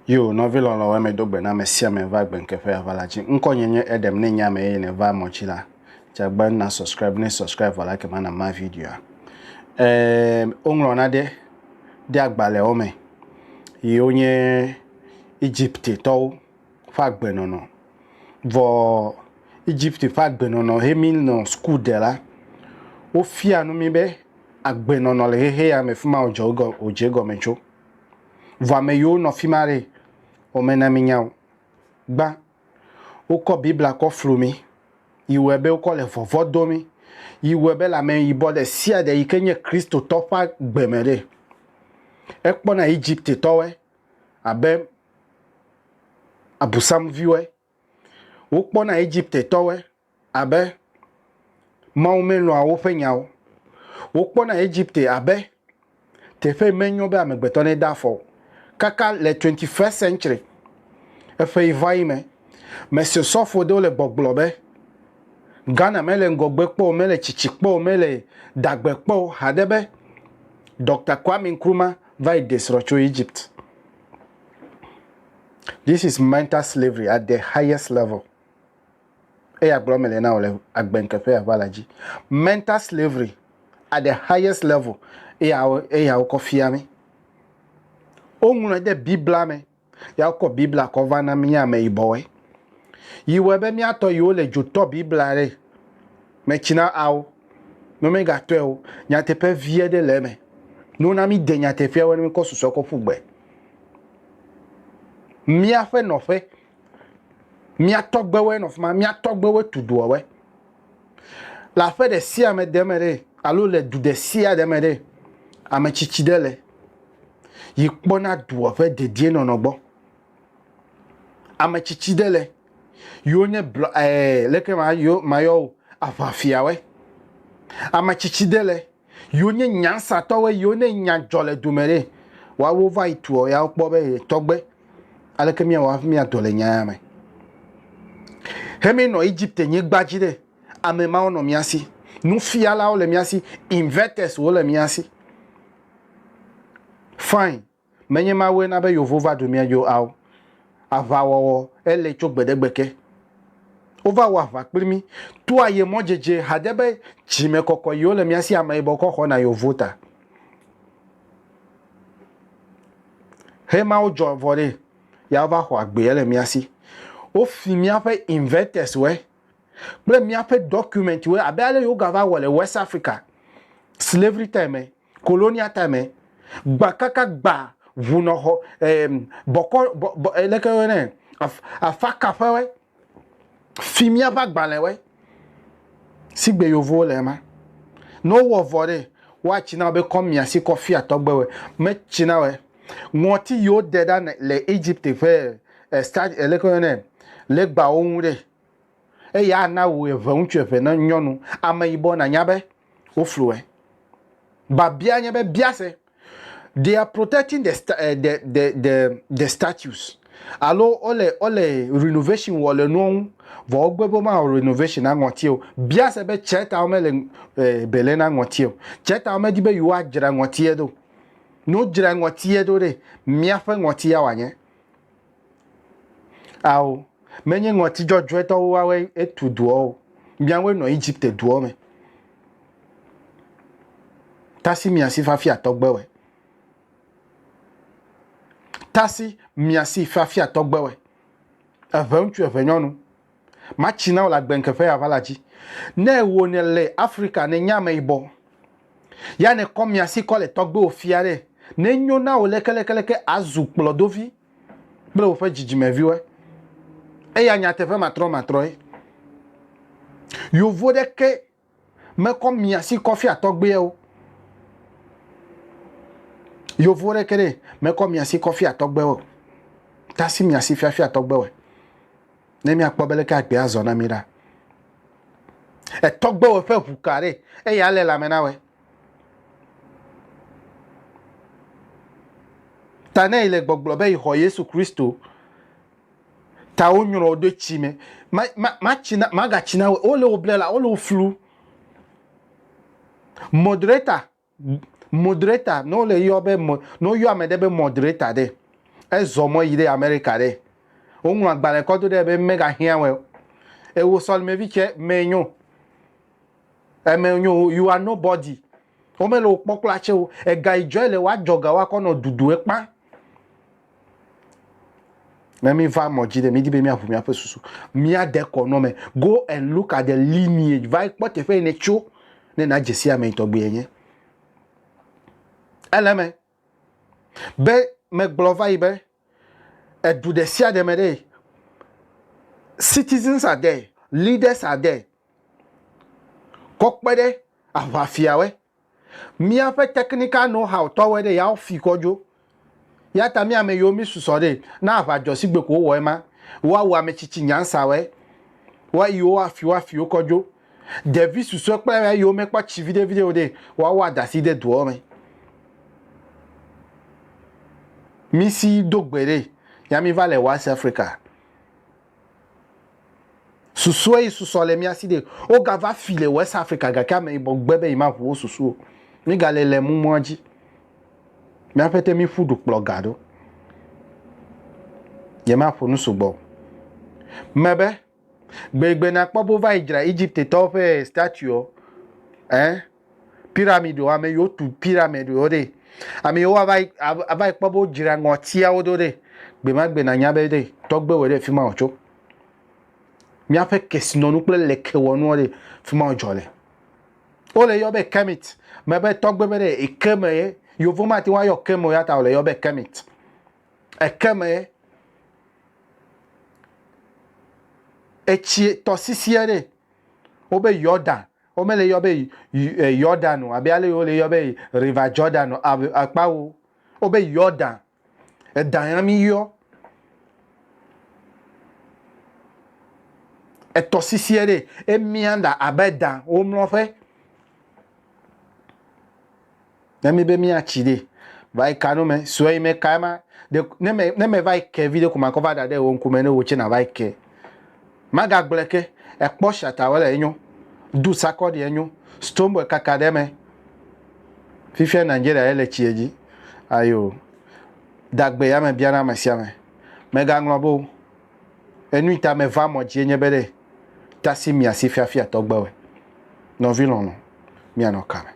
Yo, nɔvi lɔlɔ̃wo medo gbe na ame sia ame va agbeŋke ƒe aʋa la dzi. Ŋkɔnye nye Edem ne nye ame eye nèva mɔ dzi la, dze agba na subscribe ne subscribe vɔ la ekema na ma videoa. Eee woŋlɔ nane ɖe agbalẽwo me yi wonye Egyptetɔwo ƒe agbenɔnɔ. Vɔ Egypte ƒe agbenɔnɔ he mi nɔ suku de la, wofia nu mi be agbenɔnɔ le xexe ya me fi ma wòdze wòdze egɔme tso. Vɔ ame yiwo nɔ fi ma ɖe, womena mínya o. Gbã, wokɔ Biblia kɔ flu mí, yi wɔe be wokɔ le vɔvɔ̃ dom mí, yi wɔe be le ame yibɔ ɖe sia ɖe yi ke nye Kristotɔ ƒe agbe me ɖe, ekpɔna Egiptetɔwoe abe abusamviwoe. Wokpɔna Egiptetɔwoe abe Mawu melɔ̃a woƒe nya o. Wokpɔna Egipte abe teƒe menyo be amegbetɔ nede afɔ o. Kaka le 21st century, eƒe yi va yi me, mese sɔfo ɖewo le gbɔgblɔ be Ghana mele ŋgɔgbe kpɔ o, mele tsitsi kpɔ o, mele dagbe kpɔ o haɖe be Doctor Kwame Nkrumah va yi ɖe srɔ̃ tso Egypt. This is mental slavery at the highest level. Eya gblɔ mele na wò le agbeŋkeƒe aʋa la dzi. Mental slavery at the highest level eya eya wokɔ fia mí. Woŋlɔe ɖe Biblia me ya wokɔ Biblia kɔ va na mí ame yibɔwoe. Yi wɔe be míatɔ yiwo le dzo tɔ Biblia ɖe metsina ao ne womegatɔe o. Nyateƒe vi aɖe le eme. Ne wona mí de nyateƒea ne míkɔ susɔ kɔ ƒu gbe. Míaƒe nɔƒe Mía tɔgbewoe nɔ fi ma, mía tɔgbewoe tu duawoe. Le aƒe ɖe sia me de me ɖe, alo le du ɖe sia ɖe me ɖe, ame tsitsi ɖe le yi kpɔna dua ƒe dedienɔnɔ gbɔ. Ame tsitsi ɖe le yiwo nye blɔ ɛɛ leke mayɔ mayɔ wo aʋafiawoe. Ame tsitsi ɖe le yiwo nye nyansatɔwoe yiwo ne nya dzɔ le dome ɖe, woawo va yi tuɔ ya wokpɔ be ye tɔgbe aleke míawɔ hafi míado le nya ya me. He míenɔ Egypte nyigba dzi ɖe, ame mawo nɔ mía si, nufialawo le mía si, inverters wo le mía si. Fine. Menye Mawue na be Yovo va ɖu mía dzi o, ao. Aʋawɔwɔ ele tso gbeɖegbe ke. Wova wɔ aʋa kpli mí to ayemɔdzedze haɖe be dzimekɔkɔ yiwo le mía si ameyibɔ kɔ xɔna Yovo ta. He Mawu dzɔ vɔ ɖe, ya wova xɔ agbea le mía si. Wofi míaƒe inverters wɔe kple míaƒe document wɔe abe ale yi wogava wɔ le West Africa slavery time colonial time gba kaka gba ʋunɔxɔ eh, bɔkɔ bɔ, bɔ, eh, leke woyɔnɛ af, afakaƒewɔe fi míaƒe agbalẽwoe sigbe yevuwo le ema ne wowɔ vɔ ɖe woatsi na wo be kɔ mia si kɔ fia tɔgbewoe metsi na woe ŋɔti yiwo de ɖa le Egypte ƒe eh, stade eh, leke woyɔnɛ legbawo ŋu ɖe eya ana wò eve ŋutsu eve ne nyɔnu ameyibɔ nanya be wofluwɔe. Babia nye be bia se. They are protecting the, uh, the, the, the, the statues. Alo wole wole renovation wɔ le nuwo ŋu vɔ wogbe be womawɔ renovation na ŋɔti o. Bia se be tse ta womele eh, bele na ŋɔti o. Tse ta womedi be yewoadzra ŋɔtie ɖo. Ne wodzra ŋɔtie ɖo ɖe, míaƒe ŋɔti ya wòanye. Ao, menye ŋɔti dzɔdzɔetɔwo woawoe etu duɔ o. Miawoe nɔ Egipte duɔ me. Tasi miasi fafia tɔgbewɔe. Tasi miasi fafia tɔgbewɔe. Eʋe ŋutsu eʋe nyɔnu. Matsi na wò le agbeŋke ƒe aʋala dzi. Ne ewò nèle Afrika nènye ameyibɔ, ya nèkɔ miasi kɔ le tɔgbewò fia ɖe, nenyo na wò lekelekeleke azu kplɔdovi kple woƒe dzidzimeviwoe. Eya nyateƒe matrɔmatrɔe. Yovo ɖeke mekɔ miasi kɔ fia tɔgbuiɛ o. Yovo ɖeke ɖe mekɔ miasi kɔ fia tɔgbuiɛ o. Tasi miasi fiafia tɔgbuiɛ. Ne miakpɔ be leke agbea zɔ na mi ɖa. Etɔgbuiwò ƒe ʋuka ɖe eya le lãme na wɔe. Ta ne yi le gbɔgblɔ be yixɔ Yesu Kristo, ta wonyrɔ wo ɖo tsi me. Ma, ma, matsi na, magatsi na wo. Wole wo ble la, wole wo flu. Moderator, moderator, ne wole yɔ be, ne woyɔ ame ɖe be moderator ɖe, Ezɔ mɔ yi ɖe Amerika ɖe. Woŋlɔ agbalẽ kɔ do ɖe be megahiã wɔ o. Ewò sɔlimevi tsɛ, mee nyo. Eme nyo, you are nobody. Womele wò kpɔ kura tsɛ o. Ega yi dzɔe le woadzɔ ga woakɔ nɔ dudu ekpã. Ne mi va mɔ dzi ɖe, mi di be miaʋu miaƒe susu. Mia de kɔnɔ me. Go and look at the lineage. Va yi kpɔ teƒe yi ne tso ne nadze si ame yi tɔgbi yenye. Ele eme be megblɔ va yi be edu ɖe sia ɖe me ɖe, citizens are there, leaders are there. Kɔ kpe ɖe aʋafiawoe. Míaƒe technical know-how tɔwoe ɖe ya wofi kɔ dzo. Ya ta mí ame yiwo mí susɔ ɖe, ne aʋa dzɔ sigbe ko wowɔ ema, woawu ame tsitsi nyansawoe, woayi woafi woafi wo kɔ dzo. Ɖevi susɔe kple ame yiwo mekpɔ tsi viɖe viɖe o ɖe, woawo ada asi ɖe doa me. Mí si do gbe ɖe, ya mí va le West Africa. Susue yi susɔ le mía si ɖe, wogava fi le West Africa gake ame yibɔ gbe be yemaʋu wo susu o. Mí gale le mumua dzi. Mía ƒete mí ƒu du kplɔ ga ɖo. Nyemaƒo nu sugbɔ o. Mebe, gbegbe nakpɔ be wova yi dzra Egyptetɔwo ƒe statue eh? Pyramidwo, ame yiwo tu pyramidwo ɖe, ame yiwo ava yi ava yi kpɔ be wodzra ŋɔtiawo ɖo ɖe, gbe ma gbe nànya be ɖe tɔgbe ɖe fi ma wòtso. Míaƒe kesinɔnu kple lekewɔnuwo ɖe fi ma wòdzɔ le. Wole yɔ be Kemit, mebe tɔgbe be ɖe eke me ye, yevu mate ŋu ayɔ ke me o ya ta wole yɔ be Kemit. Eke me ye. Etsi tɔsisi ɖe, wobe Yɔdan, womele yɔ be Yɔdan o, abe ale wole yɔ be River Jordan o, akpawo, wobe Yɔdan. Edan ya mi yɔ. Etɔsisi ɖe, emia ɖa abe dan womlɔƒe. Ne mi be miatsi ɖe, va yi kanu me, sue yi me ka ema, ɖe ne me ne me va yi ke vi ɖe ko makɔ va da ɖe wò ŋkume ne wò tse na va yi ke. Magagblɔe ke, ekpɔ Shatta Wale enyo, du Sarkodie enyo, Stonebwoy kaka ɖe eme. Fifia Nigeria ye le tsie dzi. Ayo, dagbe ya me biana ame sia ame. Megaŋlɔ be o. Enu yi ta meva mɔ dzie nye be ɖe tasi mia si fiafia tɔgbewe. Nɔvi lɔlɔ̃, mianɔ kame.